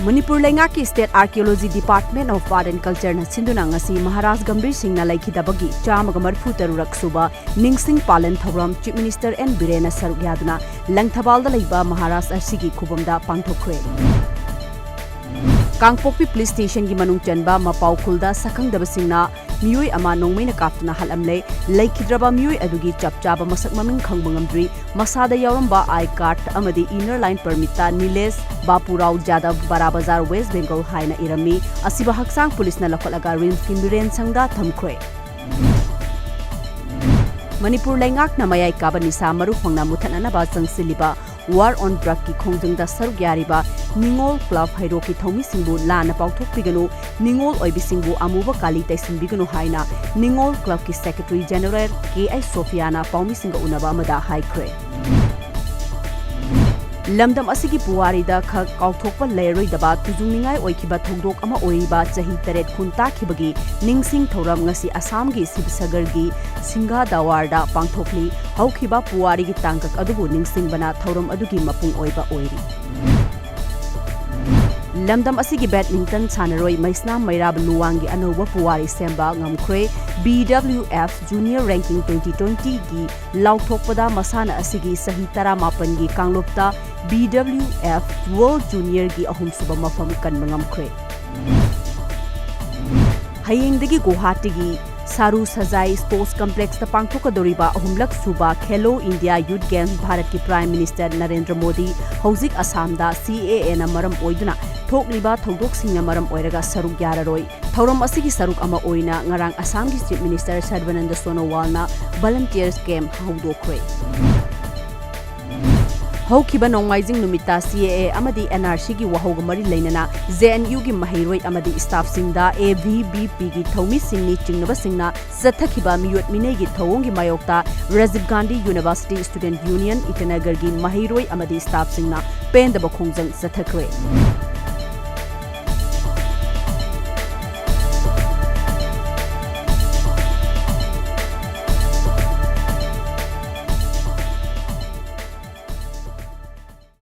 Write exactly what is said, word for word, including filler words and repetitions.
ꯃꯅꯤꯄꯨꯔ ꯂꯩꯉꯥꯛꯀꯤ State Archaeology Department of Art and Culture ꯅ ꯁꯤꯟꯗꯨꯅ ꯉꯁꯤ ꯃꯍꯥꯔꯥꯖ ꯒꯝꯚꯤꯔ ꯁꯤꯡꯅ ꯂꯩꯈꯤꯗꯕꯒꯤ ꯆꯥꯝꯃꯒ ꯃꯔꯤꯐꯨ ꯇꯔꯨꯛ ꯁꯨꯕ ꯅꯤꯡꯁꯤꯡ ꯄꯥꯂꯟ ꯊꯧꯔꯝ Chief Minister ꯑꯦꯟ ꯕꯤꯔꯦꯟꯅ ꯁꯔꯨꯛ ꯌꯥꯗꯨꯅ ꯂꯪꯊꯕꯥꯜꯗ ꯂꯩꯕ ꯃꯍꯥꯔꯥꯖ ꯑꯁꯤꯒꯤ ꯈꯨꯕꯝꯗ ꯄꯥꯡꯊꯣꯛꯈ꯭ꯔꯦ꯫ ꯀꯥꯡꯄꯣꯛꯄꯤ Police Station ꯒꯤ ꯃꯅꯨꯡ ꯆꯟꯕ ꯃꯄꯥꯎ ꯈꯨꯜꯗ ꯁꯛꯈꯪꯗꯕꯁꯤꯡꯅ ꯃꯤꯑꯣꯏ ꯑꯃ ꯅꯣꯡꯃꯩꯅ ꯀꯥꯞꯇꯨꯅ ꯍꯥꯠꯂꯝꯂꯦ꯫ ꯂꯩꯈꯤꯗ꯭ꯔꯕ ꯃꯤꯑꯣꯏ ꯑꯗꯨꯒꯤ ꯆꯞ ꯆꯥꯕ ꯃꯁꯛ ꯃꯃꯤꯡ ꯈꯪꯕ ꯉꯝꯗ꯭ꯔꯤ꯫ ꯃꯁꯥꯗ ꯌꯥꯎꯔꯝꯕ I card ꯑꯃꯗꯤ Inner Line Permit ꯇ ꯅꯤꯂꯦꯁ ꯕꯥꯄꯨꯔꯥꯎ ꯖꯥꯗꯕ, ꯕꯔꯥ ꯕꯖꯥꯔ, West Bengal ꯍꯥꯏꯅ ꯏꯔꯝꯃꯤ꯫ ꯑꯁꯤꯕ ꯍꯛꯆꯥꯡ ꯄꯨꯂꯤꯁꯅ ꯂꯧꯈꯠꯂꯒ ꯔꯤꯝꯁꯀꯤ ꯃꯤꯔꯦꯟꯁꯪꯗ ꯊꯝꯈ꯭ꯔꯦ꯫ ꯃꯅꯤꯄꯨꯔ ꯂꯩꯉꯥꯛꯅ ꯃꯌꯥꯏ ꯀꯥꯕ ꯅꯤꯁꯥ ꯃꯔꯨ ꯐꯪꯅ ꯃꯨꯊꯠꯅꯅꯕ ꯆꯪꯁꯤꯜꯂꯤꯕ War on Drug ꯀꯤ ꯈꯣꯡꯖꯪꯗ ꯁꯔꯨꯛ ꯌꯥꯔꯤꯕ ꯅꯤꯉꯣꯜ ꯀ꯭ꯂꯕ ꯍꯩꯔꯣꯛꯀꯤ ꯊꯧꯃꯤꯁꯤꯡꯕꯨ ꯂꯥꯟꯅ ꯄꯥꯎꯊꯣꯛꯄꯤꯒꯅꯨ, ꯅꯤꯉꯣꯜ ꯑꯣꯏꯕꯤꯁꯤꯡꯕꯨ ꯑꯃꯨꯕ ꯀꯥꯂꯤ ꯇꯩꯁꯤꯟꯕꯤꯒꯅꯨ ꯍꯥꯏꯅ ꯅꯤꯉꯣꯜ ꯀ꯭ꯂꯕꯀꯤ Secretary General ꯀꯦ ꯑꯩꯆ ꯁꯣꯐꯤꯌꯥꯅ ꯄꯥꯎꯃꯤꯁꯤꯡꯒ ꯎꯅꯕ ꯑꯃꯗ ꯍꯥꯏꯈ꯭ꯔꯦ꯫ ꯂꯝꯗꯝ ꯑꯁꯤꯒꯤ ꯄꯨꯋꯥꯔꯤꯗ ꯈꯛ ꯀꯥꯎꯊꯣꯛꯄ ꯂꯩꯔꯔꯣꯏꯗꯕ ꯇꯨꯖꯨꯡꯅꯤꯡꯉꯥꯏ ꯑꯣꯏꯈꯤꯕ ꯊꯧꯗꯣꯛ ꯑꯃ ꯑꯣꯏꯔꯤꯕ ꯆꯍꯤ ꯇꯔꯦꯠ ꯈꯨꯟ ꯇꯥꯈꯤꯕꯒꯤ ꯅꯤꯡꯁꯤꯡ ꯊꯧꯔꯝ ꯉꯁꯤ ꯑꯁꯥꯝꯒꯤ ꯁꯤꯕꯁꯒꯔꯒꯤ ꯁꯤꯡꯒꯥꯗꯥꯋꯥꯔꯗ ꯄꯥꯡꯊꯣꯛꯂꯤ꯫ ꯍꯧꯈꯤꯕ ꯄꯨꯋꯥꯔꯤꯒꯤ ꯇꯥꯡꯀꯛ ꯑꯗꯨꯕꯨ ꯅꯤꯡꯁꯤꯡꯕꯅ ꯊꯧꯔꯝ ꯑꯗꯨꯒꯤ ꯃꯄꯨꯡ ꯑꯣꯏꯕ ꯑꯣꯏꯔꯤ꯫ ꯂꯝꯗꯝ ꯑꯁꯤꯒꯤ badminton ꯁꯥꯟꯅꯔꯣꯏ ꯃꯩꯁꯅꯥꯝ ꯃꯩꯔꯥꯕ ꯂꯨꯋꯥꯡꯒꯤ ꯑꯅꯧꯕ ꯄꯨꯋꯥꯔꯤ ꯁꯦꯝꯕ ꯉꯝꯈ꯭ꯔꯦ꯫ B W F Junior Ranking twenty twenty ꯒꯤ ꯂꯥꯎꯊꯣꯛꯄꯗ ꯃꯁꯥꯟꯅ ꯑꯁꯤꯒꯤ ꯆꯍꯤ ꯇꯔꯥꯃꯥꯄꯟꯒꯤ ꯀꯥꯡꯂꯨꯞꯇ B W F World Junior ꯒꯤ ꯑꯍꯨꯝꯁꯨꯕ ꯃꯐꯝ ꯀꯟꯕ ꯉꯝꯈ꯭ꯔꯦ꯫ ꯍꯌꯦꯡꯗꯒꯤ ꯒꯨꯋꯥꯍꯥꯇꯤꯒꯤ ꯁꯥꯔꯨ ꯁꯖꯥꯏ Sports Complex ꯇ ꯄꯥꯡꯊꯣꯛꯀꯗꯧꯔꯤꯕ ꯑꯍꯨꯝꯂꯛ ꯁꯨꯕ Khelo India Youth Games ꯚꯥꯔꯠꯀꯤ Prime Minister ꯅꯔꯦꯟꯗ꯭ꯔ ꯃꯣꯗꯤ ꯍꯧꯖꯤꯛ ꯑꯁꯥꯝꯗ C A A ꯅ ꯃꯔꯝ ꯑꯣꯏꯗꯨꯅ ꯊꯣꯛꯂꯤꯕ ꯊꯧꯗꯣꯛꯁꯤꯡꯅ ꯃꯔꯝ ꯑꯣꯏꯔꯒ ꯁꯔꯨꯛ ꯌꯥꯔꯔꯣꯏ꯫ ꯊꯧꯔꯝ ꯑꯁꯤꯒꯤ ꯁꯔꯨꯛ ꯑꯃ ꯑꯣꯏꯅ ꯉꯔꯥꯡ ꯑꯁꯥꯝꯒꯤ Chief Minister ꯁꯔꯕꯥꯅꯟꯗ ꯁꯣꯅꯣꯋꯥꯜꯅ Volunteers Camp ꯍꯧꯗꯣꯛꯈ꯭ꯔꯦ꯫ ꯍꯧꯈꯤꯕ ꯅꯣꯡꯃꯥꯏꯖꯤꯡ ꯅꯨꯃꯤꯠꯇ C A A ꯑꯃꯗꯤ N R C ꯒꯤ ꯋꯥꯍꯧꯒ ꯃꯔꯤ ꯂꯩꯅꯅ J N U ꯒꯤ ꯃꯍꯩꯔꯣꯏ ꯑꯃꯗꯤ staff ꯁꯤꯡꯗ A V B P ꯒꯤ ꯊꯧꯃꯤꯁꯤꯡꯅꯤ ꯆꯤꯡꯅꯕꯁꯤꯡꯅ ꯆꯠꯊꯈꯤꯕ ꯃꯤꯑꯣꯠ ꯃꯤꯅꯩꯒꯤ ꯊꯧꯑꯣꯡꯒꯤ ꯃꯥꯌꯣꯛꯇ Rajiv Gandhi University Student Union ꯏꯇꯥꯅꯒꯔꯒꯤ ꯃꯍꯩꯔꯣꯏ ꯑꯃꯗꯤ staff ꯁꯤꯡꯅ ꯄꯦꯟꯗꯕ ꯈꯣꯡꯖꯪ ꯆꯠꯊꯈ꯭ꯔꯦ꯫